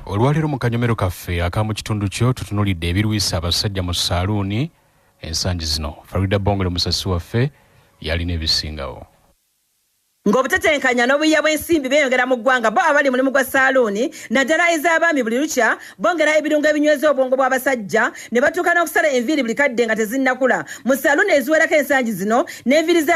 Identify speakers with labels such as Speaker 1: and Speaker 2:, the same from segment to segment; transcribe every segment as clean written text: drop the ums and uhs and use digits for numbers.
Speaker 1: Olwaleero mu kanyomero kaffe aka mu kitundu kyo tutunulidde ebirwisa abasajja mu saaluuni ensangi zino. Farida Bongole musasi waffe yalina ebisingawo.
Speaker 2: Ng'obutetenkanya n'obuyiiya bw'ensimbi beeyongera mu ggwanga, bo abali mulimu gwa saaluuni naddala ez'abaami buli lukya bongera ebirungo ebinyweza obwongo bw'abasajja ne batuuka n'okusala enviiri buli kadde nga tezinnakula. Mu saaluuni eziwerako ensangi zino n'enviiri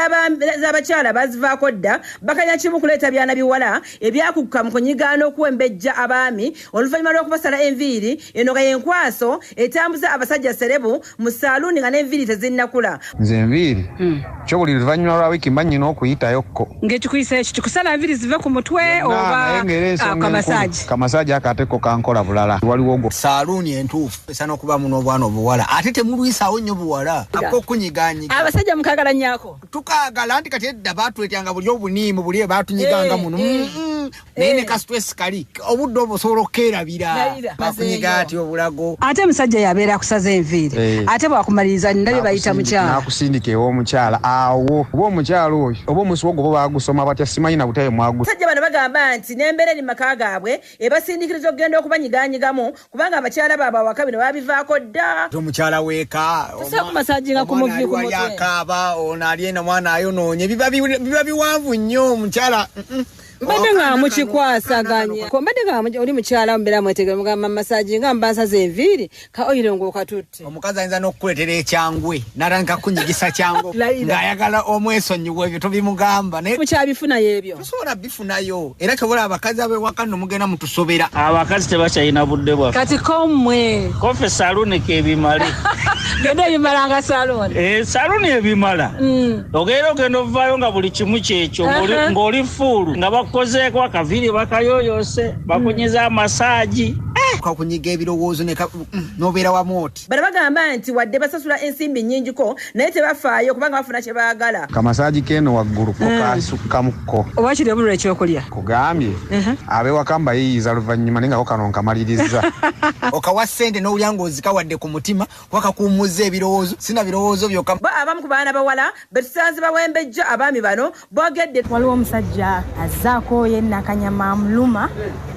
Speaker 2: z'abakyala baazivaako dda, bakanya kimu kuleeta byana biwala ebyakuguka mu kunyiga n'okuwembejja abaami oluvannyuma lw'okubasala enviiri. Eno nga y'enkwaso etambuza abasajja serebu mu saaluuni nga n'enviiri tezinnakula.
Speaker 3: Nze enviiri hmm. kyo buli luvannyuma lwa wiiki mba nnyina okuyitayokko.
Speaker 4: Ng'ekikuyisa ekyo kikusala nviiri zive ku mutwe oba ah, kamasaagi?
Speaker 3: Kamasaagi ako ate ko kankola bulala. Waliwo ogwo.
Speaker 5: Saaluuni entuufu esaana okubaamu n'obwana obuwala ate temulwisaawo nnyo buwala akokunyiganyiga.
Speaker 4: Abasajja mukaagala nnyako?
Speaker 5: Tukaagala anti kati edda baatuleetanga buli obuniimu buli baatunyiganga eh, muno. Eh. Naye ne eh. kasitwesi kali obudde obwo osobola okukeerabira bakunyiga ati obulago.
Speaker 4: Ate omusajja yabeera akusaza enviiri eh. ate bwakumaliriza ndabye bayita mukyala
Speaker 3: nakusindika ew'omukyala awo oba omukyala oyo oba omusi ogwo bo bagusoma batya simanyi na butayo mwagu.
Speaker 2: Abasajja bano bagamba nti n'embeera eri mu maka gaabwe ebasindikiriza okugenda okubanyiganyigamu kubanga abakyala baabwe awaka bino babivaako dda.
Speaker 5: Omukyala weeka
Speaker 4: kumasajinga ku muvi ku
Speaker 5: mutwe akaaba ono ali eno mwana ayonoonye biba biwanvu nnyo omukyala.
Speaker 4: Mbadde nga mukikwasaganya, mbadde nga oli mukyala mubeera mwetegere mugamba masaji nga mbansaza enviiri ka oyiro ng'okatutte.
Speaker 5: Omukazi ayinza n'okukuleetera ekyangwe n'atandika kukunyigisa kyangu ng'ayagala omwesonyiwa ebyo tobimugamba
Speaker 4: naye mukyabifunayo ebyo
Speaker 5: tosobola bifunayo era kyobola abakazi ab'ewaka nno mugenda mutusobera.
Speaker 6: Abakazi tebakyalina budde bwaffe
Speaker 4: kati kommwe
Speaker 6: kofe saluuni kebimale
Speaker 4: genda ebimalanga saluuni
Speaker 6: eh, saluuni ebimala mm. Ogenda ogenda ovaayo nga buli kimu kyekyo ng'oli fuulu nga bakukozeeko akaviiri bakayoyose bakunyiza amasaagi
Speaker 5: eh! kakunyiga ebirowoozo n'obeera wamu oti.
Speaker 2: Bano bagamba nti wadde basasula ensimbi nnyingiko naye tebafaayo kubanga bafuna kye baagala.
Speaker 3: Kamasaagi k'eno waggulu ko hmm. kasukkamukko.
Speaker 4: Oba kiri obulwa ekyokulya.
Speaker 3: Kugambye uh-huh. ab'ewaka mbayiiyiza luvannyuma naye nga ko kano nkamalirizza.
Speaker 5: Okawa ssente n'owulira ng'ozikawadde ku mutima kuba kakuwummuzza ebirowoozo si na birowoozo byokka.
Speaker 2: Bo abamu ku baana bawala be tusanze bawembejja abaami bano boogedde.
Speaker 7: Waliwo omusajja azze akooye nakanyama amuluma,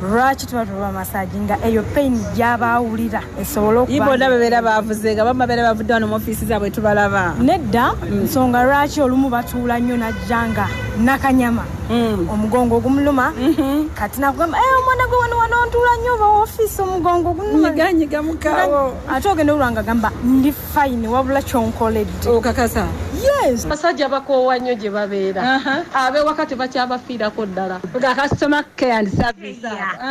Speaker 7: lwaki tuba tuba masaagi nga eyo pain gy'aba awulira esobole okuba.
Speaker 4: Bonna babeera baavuze nga bamu babeera bavudde wano mu ofiisi zaabwe tubalaba.
Speaker 7: Nedda, nsonga lwaki olumu batuula nnyo n'ajja nga nakanyama mm. omugongo ogumuluma mm-hmm. kati nakugamba eh, omwana gwe wano wano ntuula nnyo oba ofiisi omugongo
Speaker 4: gunyiganyiga mukawo
Speaker 7: ate ogenda olwa nga gamba ndi fine wabula kyonkoledde
Speaker 4: okakasa
Speaker 7: yes
Speaker 8: abasajja bakoowa nnyo gye babeera ab'ewaka tebakyabafiirako ddala
Speaker 4: nga customer care and service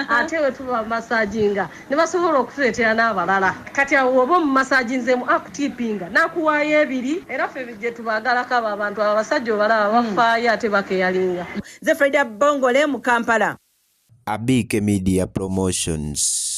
Speaker 8: ate we tuba masajinga ne basobola okutuleetera n'abalala kati awo oba omumasajinzeemu akutiipinga n'akuwaayo ebiri era ffe gye tubaagalako abo abantu abo abasajja obalaba bafaayo ate bakeyalinga
Speaker 2: Nze Freda Bongole mu Kampala.
Speaker 9: Abiike Media Promotions.